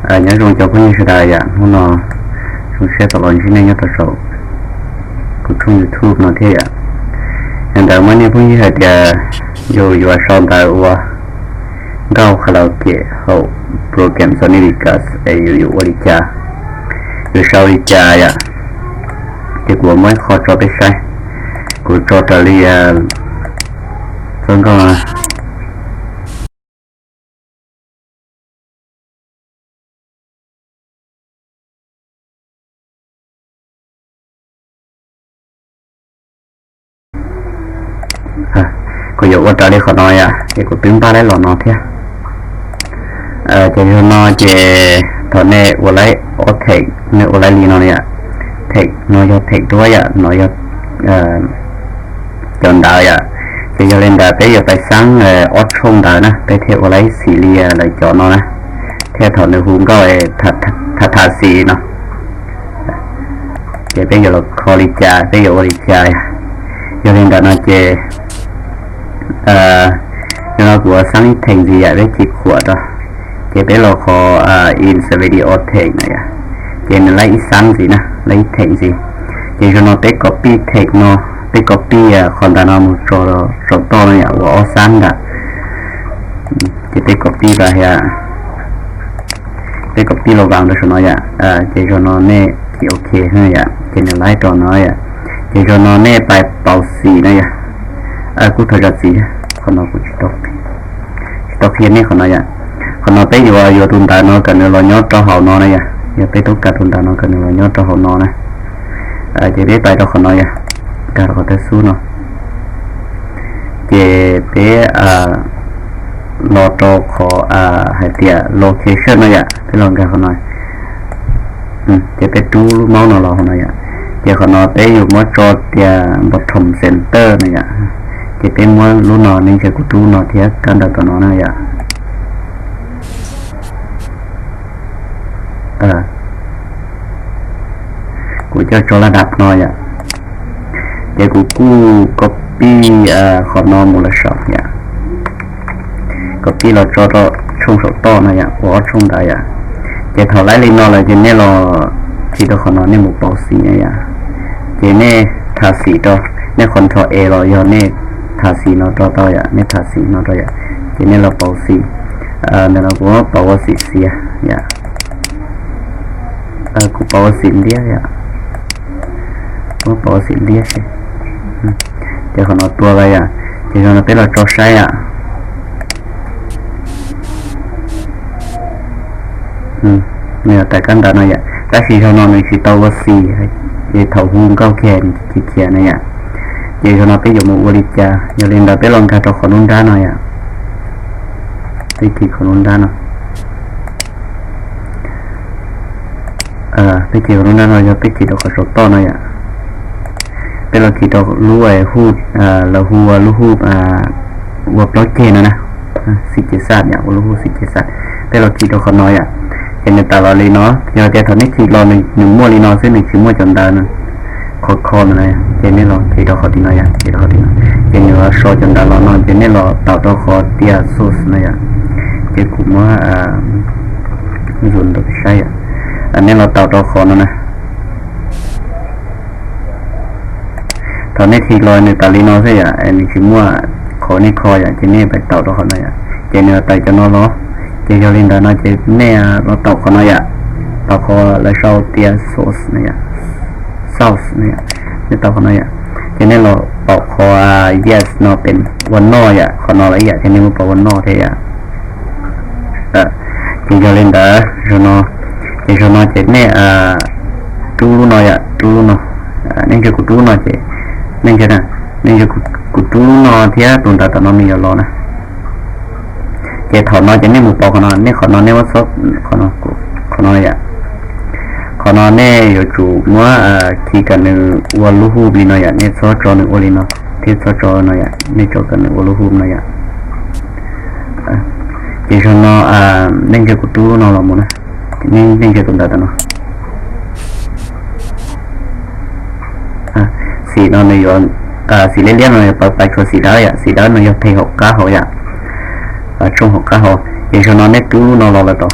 Nyob zoo cov phooj ywg sawv daws yom, hnub no zoo siab tau los ntsib nej nyob rau saum kuv tshooj YouTube no thiab yom. Yog ntawd muab nej phooj ywg hais tias yus yuav sau ntawv ua nkauj karaoke hauv program Sony Vegas es yus yuav ua li cas, yuav sau li cas yom. Ces kuv muab ib qho tso peb saib, kuv tso raws li txoj nkauj no. Kuv yuav ua raws li qhov no yom, ces kuv twb npaj laib los no thiab. Ces yog no ces thaum nej ua laib ob theem, nej ua laib li no yom, theem no yog theem duab yom, no yog cov ntawv yom. Ces yog li ntawd peb yuav pais xab ob tshooj ntawv na, peb thiaj ua laib xis li lawv cov no na, thiaj thaum nws hu nkauj tham tham xis no. Ces peb yuav los kho li cas, peb yuav ua li cas. Yog li ntawd no ces yog no kuv ua xab ib theem ntxiv yom, peb tsis khuam rau. Ces peb los qhov insert video theem no yom, ces nws laib ib xab ntxiv na, laib ib theem ntxiv. Ces yog no peb copy theem no, peb copy qhov ntawv no mus tso saum toj no yom, ua ob xab ntawd. Ces peb copy rau thiab, peb copy los vab rau saum no yom. Ces yog no nej kis ok yom, ces nws laib rau no yom. Ces yog no nej pais pauv xim na yom. Kuj thov zam txim, qhov no kuv tsis tau qhia nej qhov no yom. Qhov no peb yuav yuav tus ntawv no kom nws los nyob rau hauv no na yom, yog peb tub kav tus ntawv no kom nws los nyob rau hauv no na. Ces peb pais rau qhov no yom, nkag rau qhov tawg xub no. Ces peb los rau qhov hais tias location no yom, peb los nkag qhov no. Ces peb rub lub mouse no los qhov no yom. Ces qhov no peb yuav muab tso tias bottom center no yom. Ces peb muab lub no, nej ntsia kuv rub no thiab kab ntawv tom no na yom. Kuv coj tso laj dab no yom. Ces kuv kuj copy qhov no mus lawm saum yom. Copy los tso rau tshooj saum toj no yom, ua ob tshooj ntawd yom. Ces thaum laib li no lawm ces nej los khi rau qhov no nej mus pauv xim na yom. Ces nej tham xim rau, nej control A los yog nej tham xim no rau tau yom, nej tham xim no rau yom. Ces nej los pauv xim. Ntawm no kuv muab pauv ua xim xiav yom. Kuv pauv ua xim liab yom. Muab pauv ua xim liab xwb. Ces qhov no tua lawm yom. Ces zaum no peb los tso saib yom. Nws yuav tawm kab ntawv no yom, tab sis zaum no nws tsis tau ua xim, ces thaum hu nkauj kiag nws khiav khiav na yom. Ces zaum no peb yuav mus ua li cas? Yog li ntawd peb los nkag rau qhov nruab nrab no yom. Peb khi qhov nruab nrab no. Peb khi qhov nruab nrab no yog peb khi rau qhov saum toj no yom. Peb los khi rau lub hu, lawv hu ua lub hu ua plaub ceg no na. Xim ces xaj yom, ua lub hu xim ces xaj. Peb los khi rau qhov no yom. Ces nws tawm los li no, yog tias thaum nej khi los nws muaj li no xwb, nws tsis muaj cov ntawv no, qhov kho no, ces nej los khi rau qhov tim no yom, khi rau qhov tim no. Ces nws los sau cov ntawv los no ces nej los taum rau qhov tias source no yom. Ces kuv muab zoom ntau saib yom. Nej los taum rau qhov no na. Thaum nej khi los nws tawm li no xwb yom, nws tsis muaj qhov nej kho yom, ces nej pais taum rau qhov no yom, ces nws tawm cov no los. Ces yog li ntawd no ces nej los taum qhov no yom, taum qhov lawv sau tias source no yom, source no yom, nej taum qhov no yom, ces nej los taum qhov yes no pem ua no yom, qhov no los ib yam thiab, nej muab pov ua no thiab yom. Ces yog li ntawd, zaum no, ces zaum no ces nej rub lub no yom, rub lub no. Nej ntsia kuv rub lub no ces, nej ntsia, nej ntsia kuv rub lub no thiab tus ntawv tom no nws yuav los na. Ces thaum no ces nej mus pauv qhov no, nej qhov no nej muab txhob, qhov no yom. Qhov no nej yuav tsum muab khi kom nws ua lub hu li no yom, nej txhob tso nws ua li no, thiab txhob tso no yom, nej tso kom nws ua lub hu no yom. Ces zaum no nej ntsia kuv rub lub no los mus na, nej ntsia tus ntawv tom no. Xim no nws yuav, xim liab liab no yuav pais tshuav xim dawb yom, xim dawb no yog pem hauv qab hauv yom, tshooj hauv qab hauv. Ces zaum no nej rub lub no los lawm tod,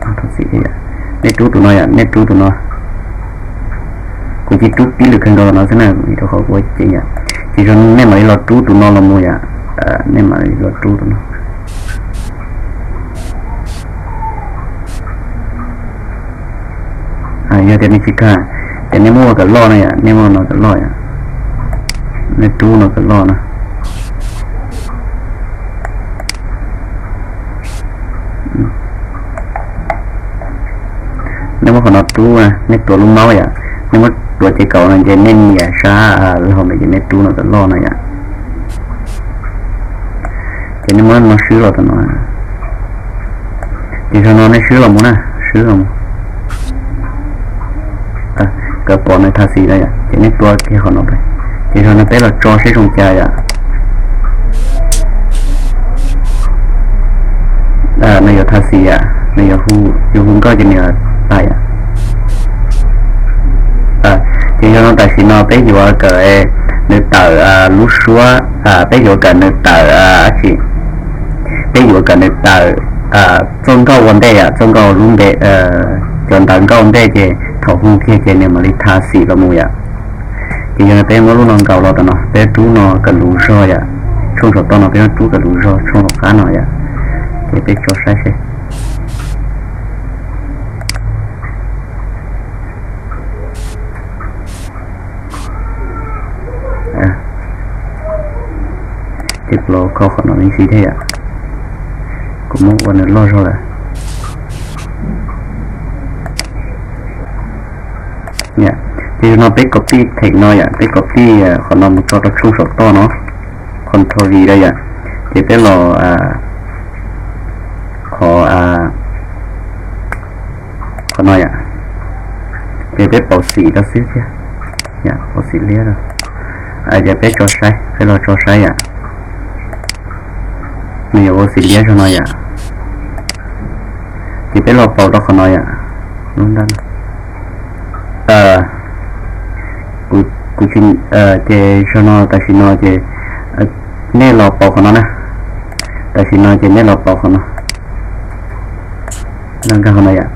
Thov txim thiab yom. Nej rub tus no yom, nej rub tus no. Kuv cia rub pib lwm kawg nkaus no xwb na, vim rau qhov kuv ua ceev yom. Ces nej mam li los rub tus no los mus yom. Nej mam li los rub tus no. Yog tias nej tsis kag, ces nej muab ua kom loj no yom, nej muab no kom loj yom. Nej rub no kom loj no. Nej muab qhov no rub, nej tuav lub mouse yom, nej muab tuav ces kaum no ces nej nias sab laug ntawd ces nej rub no kom loj no yom. Ces nej muab no swb los tom no. Ces zaum no nej swb los mus na, swb los mus. Kawm pom nws tha xim no yom, ces nej tua kiag qhov no pem. Ces zaum no peb los tso seb zoo cas yom. Nws yuav tha xim yom, nws yuav hu, yuav hu nkauj ces nws yuav tag yom. Ces yog no tam sim no peb yuav kawm nws tawm lub suab, peb yuav kawm nws tawm dab tsi, peb yuav kawm nws tawm txoj nkauj ua ntej yom, txoj nkauj lub npe, cov ntawv nkauj ua ntej ces thaum hu kiag ces nws mam li tha xim los mus yom. Ces yog no peb muab lub no nkaus los tom no, peb rub no kom lus zog yom, tshooj saum toj no peb muab rub kom lus zog tshooj hauv qab no yom. Ces peb tso saib seb. Ces kuv los kho qhov no me ntsis thiab yom, kuv muab ua nws loj zog lawm. Ces zaum no peb copy theem no yom, peb copy qhov no mus tso rau tshooj saum toj no, Control V rau yom. Ces peb los qhov, qhov no yom, ces peb pauv xim rau xwb thiab, pauv xim liab rau. Ces peb tso saib, peb los tso saib yom, nws yuav ua xim liab zog no yom. Ces peb los pauv rau qhov no yom, lub nrab no. Kuv, ces zaum no tam sim no ces nej los pauv qhov no na, tam sim no ces nej los pauv qhov no, los nkag qhov no yom.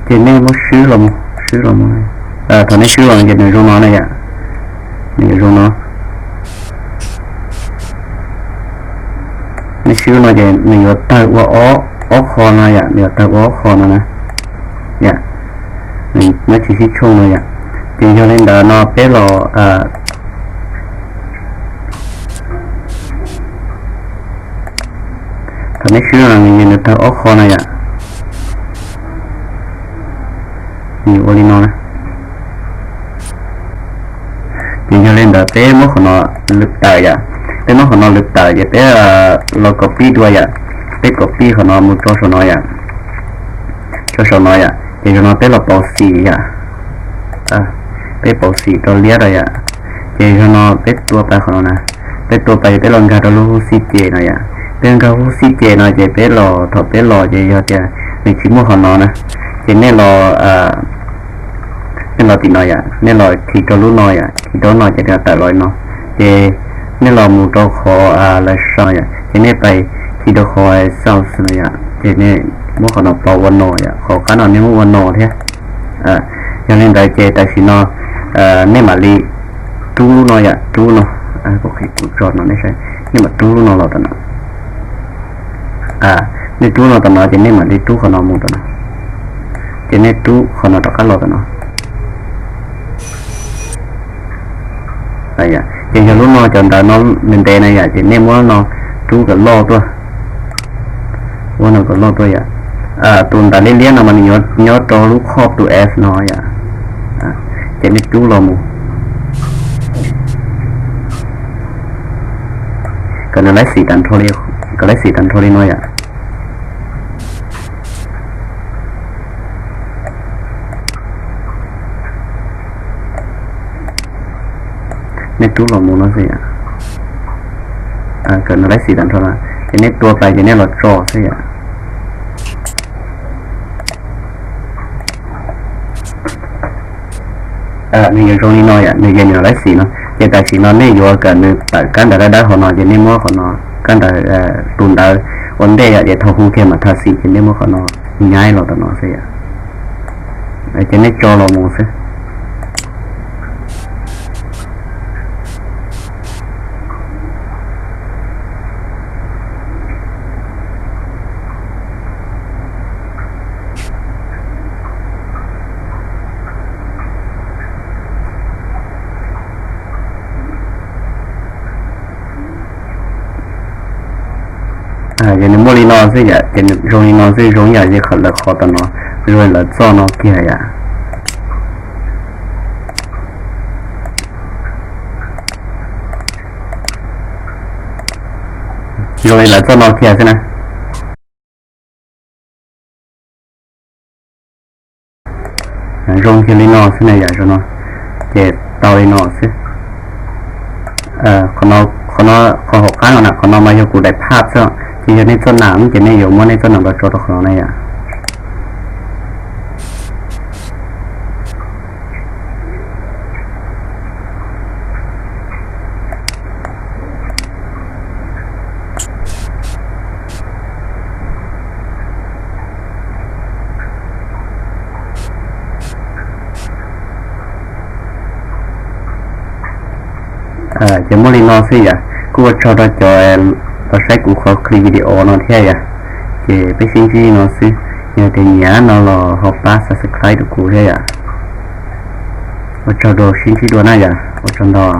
Ces nej muab swb los mus, swb los mus, thaum nej swb los ces nws zoo no na yom, nws yuav zoo no. Nej swb no ces nws yuav tawg ua ob qho no yom, nws yuav tawg ua ob qho no na yom, nws muab tsis sib tshooj no yom. Ces yog li ntawd no peb los, thaum nej swb no nws tawg ob qho no yom, nws ua li no na. Ces yog li ntawd peb muab qhov no lwm tawm yom, peb muab qhov no lwm tawm ces peb los copy dua yom, peb copy qhov no mus rau saum no yom, rau saum no yom, ces zaum no peb los pauv xim yom, peb pauv xim rau liab rau yom. Ces zaum no peb tua pais qhov no na, peb tua pais ces peb los nkag rau lub hub xib ces no yom, peb nkag hub xib ces no ces peb los, thaum peb los ces yog tias nws tsis muaj qhov no na, ces nej los, nej los tim no yom, nej los khi rau lub no yom, khi rau no ces nws tawm los li no. Ces nej los mus rau qhov lawv sau yom, ces nej pais khi rau qhov sau no yom, ces nej muab qhov no pauv ua no yom, qhov qab no nej muab ua no thiab. Yog li ntawd ces tam sim no nej mam li rub lub no yom, rub no, kuv tso no nej saib, nej mam rub lub no los tom no. Nej rub no tom no ces nej mam li rub qhov no mus tom no, ces nej rub qhov no rov qab los tom no. Ces yog lub no cov ntawv no ntev ntev na yom, ces nej muab no rub kom loj tuaj, muab no kom loj tuaj yom. Tus ntawv liab liab no mas nws yuav nyob rau lub copy to F no yom, ces nej rub los mus kom nws laib xim tag nrho li, kom laib xim tag nrho li no yom. Nej rub los mus no xwb yom, kom nws laib xim tag nrho no, ces nej tua pais ces nej los tso xwb yom. Nws yuav zoo li no yom, nws yeej nws laib xim no. Ces tam sim no nej yuav kom nws tawm kab ntawv dawb dawb hauv no ces nej muab qhov no, kab ntawv, tus ntawv ua ntej yom, ces thaum hu kiag mam tha xim ces nej muab qhov no Nyaiv los tom no xwb yom. Ces nej tso los mus xwb. Ces nws muaj li no xwb yom, ces nws zoo li no xwb, zoo ib yam li lawv qhov tom no, zoo li lawv txoj no kiag yom. Zoo li lawv txoj no kiag xwb na. Zoo kiag li no xwb na yom, zoo no. Ces tau li no xwb. Qhov no, qhov hauv qab no na, qhov no mas yog kuv daim phaj xwb, ces yog nej txoj nam ces nej yuav muab nej txoj nam los tso rau qhov no na yom. Ces muaj li no xwb yom, kuj ua tsaug rau cov los saib kuv qhov clip video no thiab yom. Ces peb sib ntsib no xwb, yog tias nyiam no los ho pab subscribe rau kuv thiab yom. Ua tsaug rau, sib ntsib dua na yom, ua tsaug ntau.